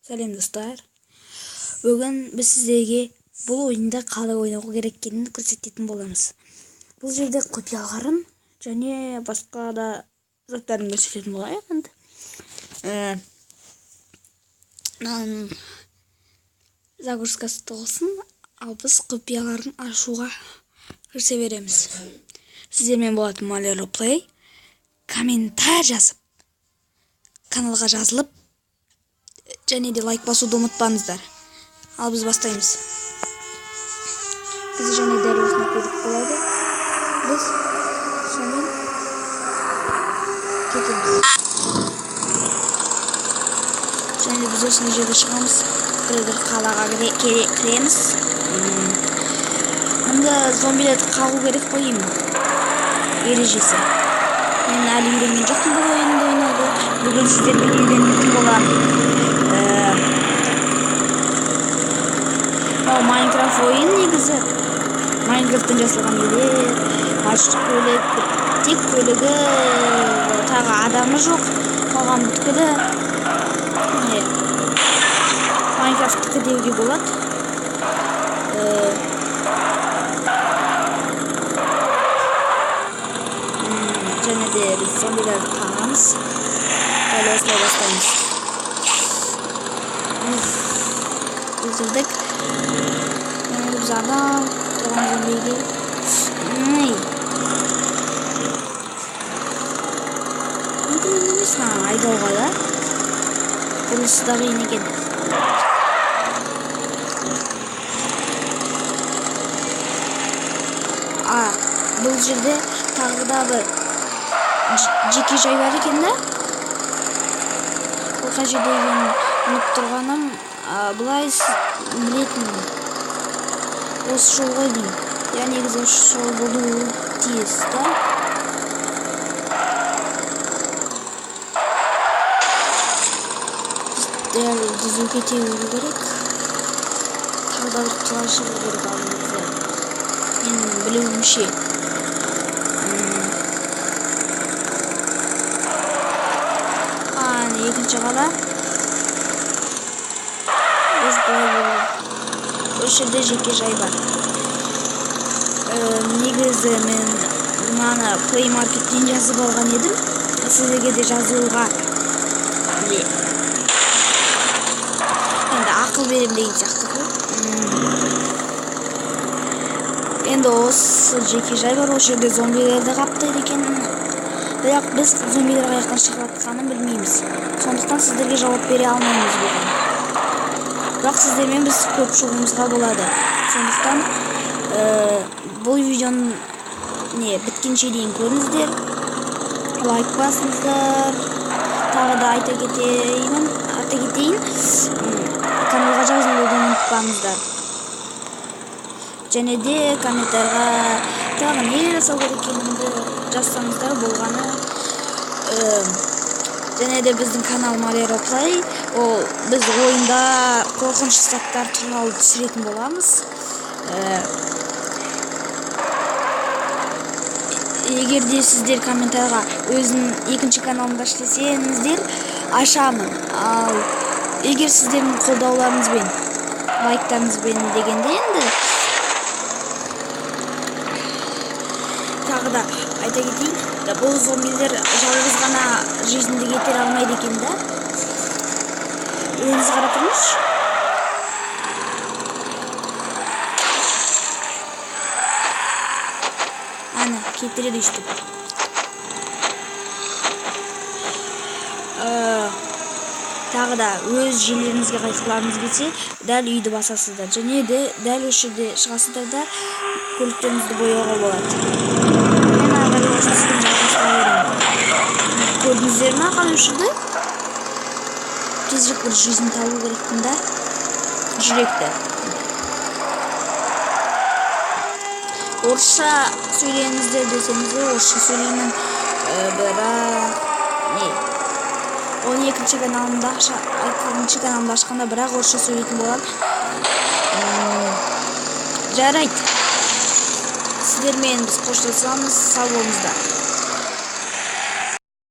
Сәлем, достар! Бүгін біз сіздерге бұл ойынды қалай ойнау керек екенін көрсететін боламыз. Бұл жерде құпияларын және басқа да заттарын көрсететін болайық енді. Мынаның загрузкасы толсын, ал біз құпияларын ашуға кірісе береміз. Сіздермен болатын Малеро Плей. Комментарий жазып, каналға жазылып, және де лайк басуды ұмытпаңыздар. Ал біз бастаймыз. Біз және дәл осындай көлік болады. Біз сонымен кетеміз. Және біз осындай жерге шығамыз. Бір қалаға кіреміз. Мұнда зомбилерді қағу керек қой деймін. Ережесі. Мен әлі үйренген жоқпын бұл ойынды ойнауды. Бүгін сіздермен үйренетін боламын. Мынау Майнкрафт ойын негізі. Майнкрафттан жасалған үйлер, көлік, тек көлігі, тағы адамы жоқ, қалған бүткілі Майнкрафттікі деуге болады. Және де біз зомбилерді қағамыз. Дәл осылай бастаймыз. Өлтірдік. Және біз адам тұрған зомбиге. Мүмкін емес маған айдауға да. Бұнысы да қиын екен. Бұл жерде тағы да бір жеке жай бар екен да. Ол қай жерде екенін ұмытып тұрғаным, былай білетінмін. Осы жол ғой деймін. Я негізі осы жол болуы тиіс, да? Біз дәл түзу кете беру керек. Тағы да бір қала шығу керек алдымызда. Мен білуімше. Екінші қала. Біз былай болу. Осы жерде жеке жай бар. Негізі мен мынаны Play Market'тен жазып алған едім. Сіздерге де жазуға енді ақыл беремін деген сияқты ғой. Енді осы жеке жай бар. Осы жерде зомбилерді қаптайды екен. Бірақ біз зомбилер қай жақтан шығып жатқанын білмейміз. Сондықтан сіздерге жауап бере алмаймыз бұған. Бірақ сіздермен біз көп шығуымызға болады. Сондықтан бұл видеоны біткенше дейін көріңіздер. Лайк басыңыздар. Тағы да айта кетейін. Каналға жазылуды ұмытпаңыздар. Және де комментарға тағы не жасау керек екенімді жазсаңыздар болғаны. Және де біздің канал Малеро Плей, ол біз ойында қорқынышты заттар туралы түсіретін боламыз. Егер де сіздер комментарға өзім екінші каналымды аш десеңіздер, ашамын. Ал егер сіздердің қолдауларыңызбен, лайктарыңызбен дегенде енді тағы да айта кетейін, бұл зомбилер жалғыз ғана жизньді кетіре алмайды екен да. Өзіңіз қарап тұрыңызшы. Әне, кетіреді өйстіп. Тағы да өз жерлеріңізге қайтқыларыңыз келсе, дәл үйді басасыздар. Және де дәл осы жерде шығасыздар да көліктеріңізді бояуға болады. Мен ары қарай осы түскен жалғастыра беремін. Көрдіңіздер ме қалай ұшырды? Тезірек бір жизнь табу керекпін да. Жүректі. Орысша сөйлеңіздер десеңіздер, орысша сөйлеймін. Бірақ не? Оны екінші каналымда ашқанда бірақ орысша сөйлейтін боламын. Жарайды. Сіздермен біз қоштасамыз. Сау болыңыздар.